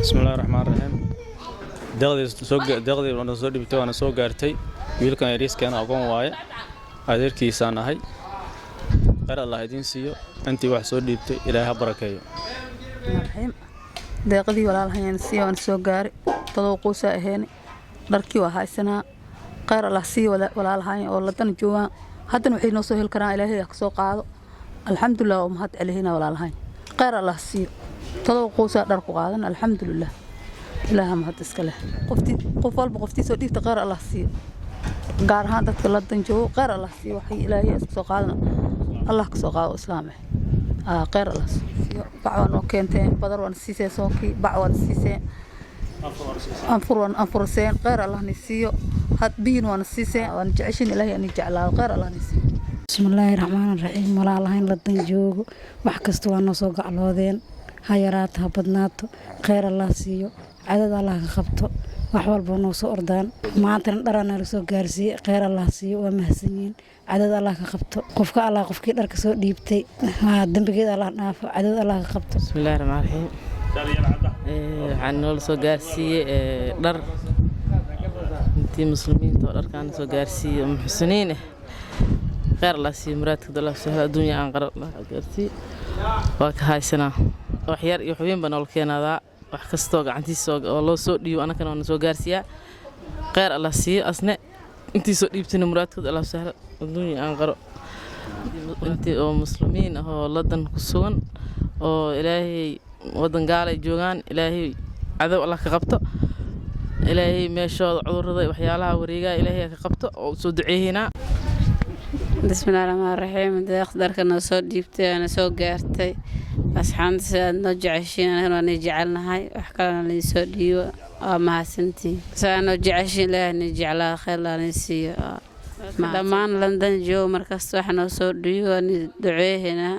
Bismillahi raxmaan raxiim. Deeqdii na soo dhibtay waana soo gaartay. Wiilkan yariiskeena aqoon waaye, adeerkiisaan ahay. Khayr Allah idiin siiyo intii wax soo dhiibtay, Ilaahay ha barakeeyo. Deeqadii walaalahayaan siiya waan soo gaaray. Todoba qoysaa aheeni, dharkii waa haysanaa. Khayr Allah siiya walaalahayn oo ladana joogaan. Haddana waxay noo soo heli karaan, Ilaahay ha kasoo qaado. Alxamdulilah, waa mahad celihina walaalahayn. Khayr Allah siiyo. 7 qoysaa dhar ku qaadan, alxamdulilah. Ilaaha mahad iska leh. Qoftii, qof walba qoftii soo dhiibta, khayr Allah siiyo. Gaar ahaan dadka ladan joogo, khayr Allah siiyo. Waxay Ilaahay isku soo qaadana, Allah ka soo qaado. Islaam ah, khayr Allah siiyo. Bac waa noo keenteen, badar waana siiseen, soonkii bac waana siiseen, anfur waan anfurseen. Khayr Allah ni siiyo. Had biyin waana siiseen, waana jeceshin. Ilaahay ani jeclaado, khayr Allah ni siiyo. Bismillaahi raxmaani raxiim. Walaalahayn ladan joogo, wax kasta waa noo soo gacloodeen, ha yaraato ha badnaato. Kheyr Allah siiyo, cadad Allah ka qabto. Wax walba noo soo ordaan. Maantana dharaa nala soo gaarsiiye. Kheyr Allah siiyo, waa mahadsan yihiin. Cadad Allah ka qabto. Qofka Allah qofkii dharka soo dhiibtay, dembigeed Allah dhaafo, cadad Allah ka qabto. Bismillahi raxmaan raxiim. Waxaa noola soo gaarsiiyey dhar. Intii muslimiinta oo dharkaana soo gaarsiiyey oo muxsiniin ah, kheyr Allah siiyo, muraadka Allah sahlo, adduunya aan qaro Allah gaarsiiyo. Waa ka haysanaa. Wax yar iyo wax weyn baa noola keenaadaa. Wax kastoo gacantiisa oo loo soo dhiibo, annagana waa na soo gaarsiiyaa. Kheyr Allah siiyo asne. Intii soo dhiibtayna muraadkooda Allah sahlo, adduunya aan qaro. Intii oo muslimiin ah oo ladan ku sugan oo Ilaahay wadan gaal ay joogaan, Ilaahay cadow Allah ka qabto. Ilaahay meeshooda cudurrada, waxyaalaha wareegaa, Ilaahay ka qabto oo soo duceeynaa. Bismillahi raxmaan raxiim. Deeq dharka noo soo dhiibtay waana soo gaartay. Asxaabta, sida aad noo jeceshiin anagana waa nii jecelnahay. Wax kalena laidin soo dhiibo, waa mahadsantihiin. Sida aad noo jeceshiin, Ilaahay nii jeclaa, khayr Allah nii siiyo. Dhammaan London joogo, markasta wax noo soo dhiibo, waa nii duceeynaa.